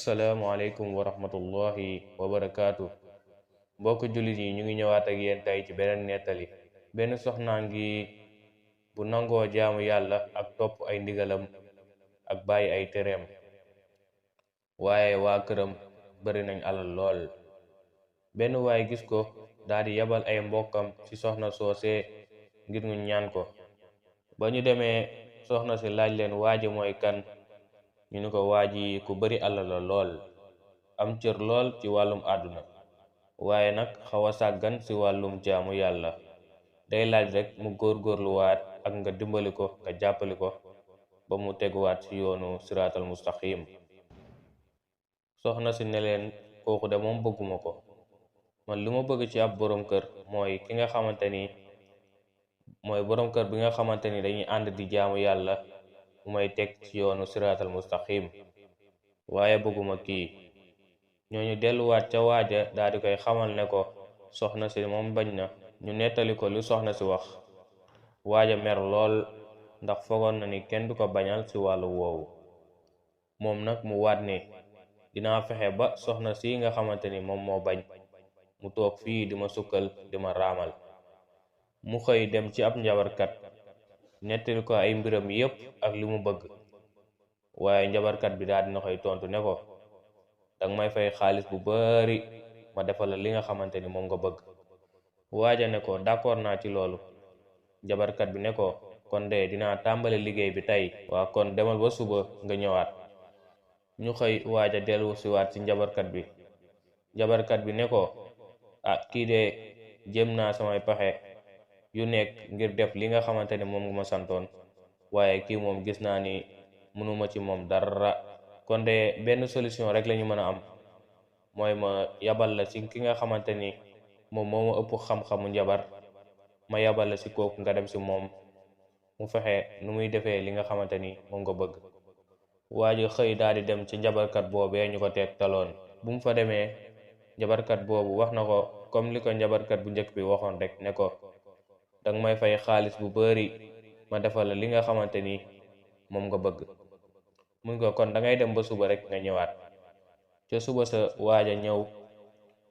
Asalaamaaleykum wa rahmatullahi wa barakaatu. Mbokk jullit yi ñu ngi ñëwaat ak yéen tey ci beneen nettali. Benn soxnaa ngi bu nangoo jaamu yàlla ak topp ay ndigalam ak bàyyi ay tereem, waaye waa këram bari nañ alal lool. Benn waay gis ko daldi yabal ay mbokkam ci soxna soosee ngir ñu ñaan ko. Ba ñu demee, soxna si laaj leen waaji mooy kan. ñu ni ko waaji ku bari alal la lool, am cër lool ci wàllum àdduna, waaye nag xaw a sàggan ci wàllum jaamu yàlla. Day laaj rekk mu góorgóorluwaat ak nga dimbali ko, nga jàppali ko ba mu teguwaat ci yoonu siraatal mustaqim. Soxna si ne leen, kooku de moom bëgguma ko. Man li ma bëgg ci ab borom kër mooy ki nga xamante ni mooy borom kër bi nga xamante ni dañuy ànd di jaamu yàlla, mu may teg ci yoonu siraatal mustaqim, waaye bëgguma kii. ñooñu delluwaat ca waaja daldi koy xamal ne ko soxna si moom bañ na. ñu nettali ko lu soxna si wax. waaja mer lool ndax fogoon na ni kenn du ko bañal ci wàllu woowu. moom nag mu waat ne dinaa fexe ba soxna si nga xamante ni moom moo bañ mu toog fii di ma sukkal, di ma raamal. mu xëy dem ci ab njabarkat, nettali ko ay mbiram yépp ak li mu bëgg, waaye njabarkat bi daal dina koy tontu ne ko danga may fay xaalis bu bari ma defal la li nga xamante ni moom nga bëgg. waaja ne ko d'accord naa ci loolu. njabarkat bi ne ko kon de dinaa tàmbale liggéey bi tey. waa kon demal ba suba nga ñëwaat. ñu xëy waaja dellu siwaat ci njabarkat bi. njabarkat bi ne ko kii de jéem naa samay pexe yu nekk ngir def li nga xamante ni moom nga ma santoon, waaye kii moom gis naa ni mënuma ci moom dara. kon de benn solution rek lañu mën a am, mooy ma yabal la ci ki nga xamante ni moom moo ma ëpp xam-xamu njabar. ma yabal la ci kooku nga dem ci moom, mu fexe nu muy defee li nga xamante ni moom nga bëgg. waa ji xëy daal di dem ci njabarkat boobee ñu ko teeg taloon. bu mu fa demee, njabarkat boobu wax na ko comme li ko njabarkat bu njëkk bi waxoon rek, ne ko danga may fay xaalis bu bari ma defal la li nga xamante ni moom nga bëgg. mun ko kon dangay dem ba suba rek nga ñëwaat. ca suba sa waaja ñëw,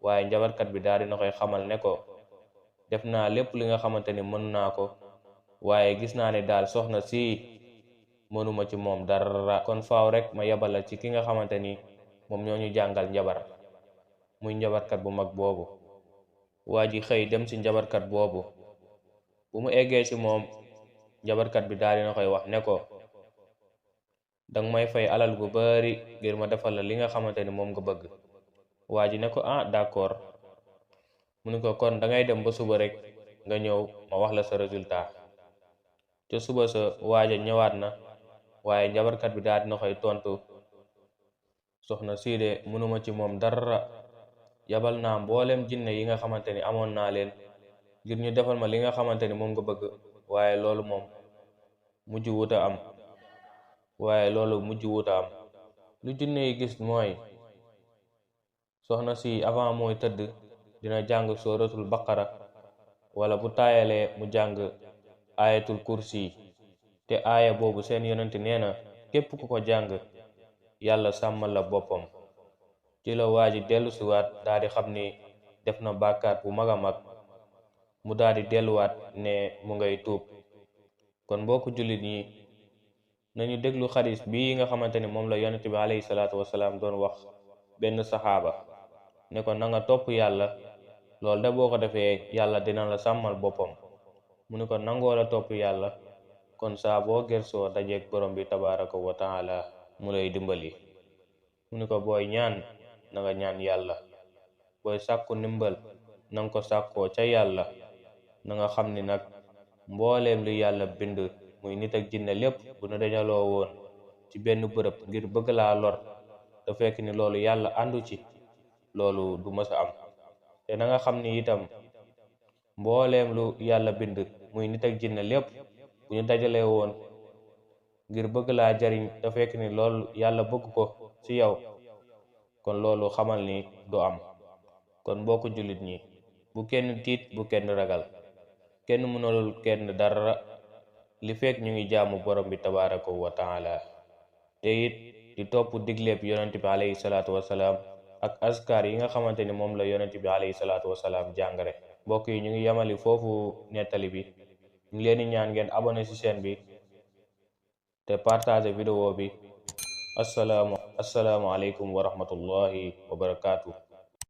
waaye njabarkat bi daal dina koy xamal ne ko def naa lépp li nga xamante ni mën naa ko, waaye gis naa ne daal soxna si mënuma ci moom dara. kon faaw rek ma yabal la ci ki nga xamante ni moom ñoo ñu jàngal njabar, muy njabarkat bu mag boobu. waa ji xëy dem ci njabarkat boobu. bu mu eggee ci moom, njabarkat bi daal dina koy wax ne ko danga may fay alal bu bari ngir ma defal la li nga xamante ni moom nga bëgg. waa ji ne ko d'accord. mu ni ko kon dangay dem ba suba rek nga ñëw ma wax la sa résultat. te suba sa waaja ñëwaat na, waaye njabarkat bi daal dina koy tontu soxna sii de mënuma ci moom dara. yabal naa mboolem jinne yi nga xamante ni amoon naa leen ngir ñu defal ma li nga xamante ni moom nga bëgg, waaye loolu mujj wuta am. lu jinne yi gis mooy soxna si avant mooy tëdd dina jàng sooratul baqara, wala bu taayalee mu jàng ayatul kursi. te aaya boobu seen yonent nee na képp ku ko jàng yàlla sàmmal la boppam. ci la waa ji dellu siwaat daal di xam ni def na bàkkaar bu mag a mag, mu daal di delluwaat ne mu ngay tuub. kon mbokku jullit yi, nañu déglu xadis bii nga xamante ni moom la yonent bi alayhi salaatu wasalaam doon wax benn saxaaba ne ko na nga topp yàlla, loolu de boo ko defee yàlla dina la sàmmal boppam. mu ni ko nangoo la topp yàlla, kon saa boo gersoo dajeeg borom bi tabaraka wa taala mu lay dimbali. mu ni ko booy ñaan na nga ñaan yàlla, booy sàkku ndimbal na nga ko sàkkoo ca yàlla. na nga xam ni nag mbooleem lu yàlla bind, muy nit ak jinne lépp, bu nu dajaloo woon ci benn bërëb ngir bëgg laa lor, te fekk ni loolu yàlla àndu ci, loolu du mës a am. te na nga xam ni itam mbooleem lu yàlla bind, muy nit ak jinne lépp, bu ñu dajalee woon ngir bëgg laa jariñ, te fekk ni loolu yàlla bëgg ko ci yow, kon loolu xamal ni du am. kon mbokku jullit ñi, bu kenn tiit, bu kenn ragal. kenn mënalul kenn dara li fekk ñu ngi jaamu borom bi tabaraka wa taala. te it di topp digleeb yonent bi alayhi salaatu wasalaam ak askar yi nga xamante ni moom la yonent bi alayhi salaatu wasalaam jàngare. mbokk yi ñu ngi yemali foofu nettali bi, ñu ngi leen di ñaan ngeen abonné ci chaîne bi te partager vidéo bi. assalaamu aleykum wa rahmatullahi wa barakaatu.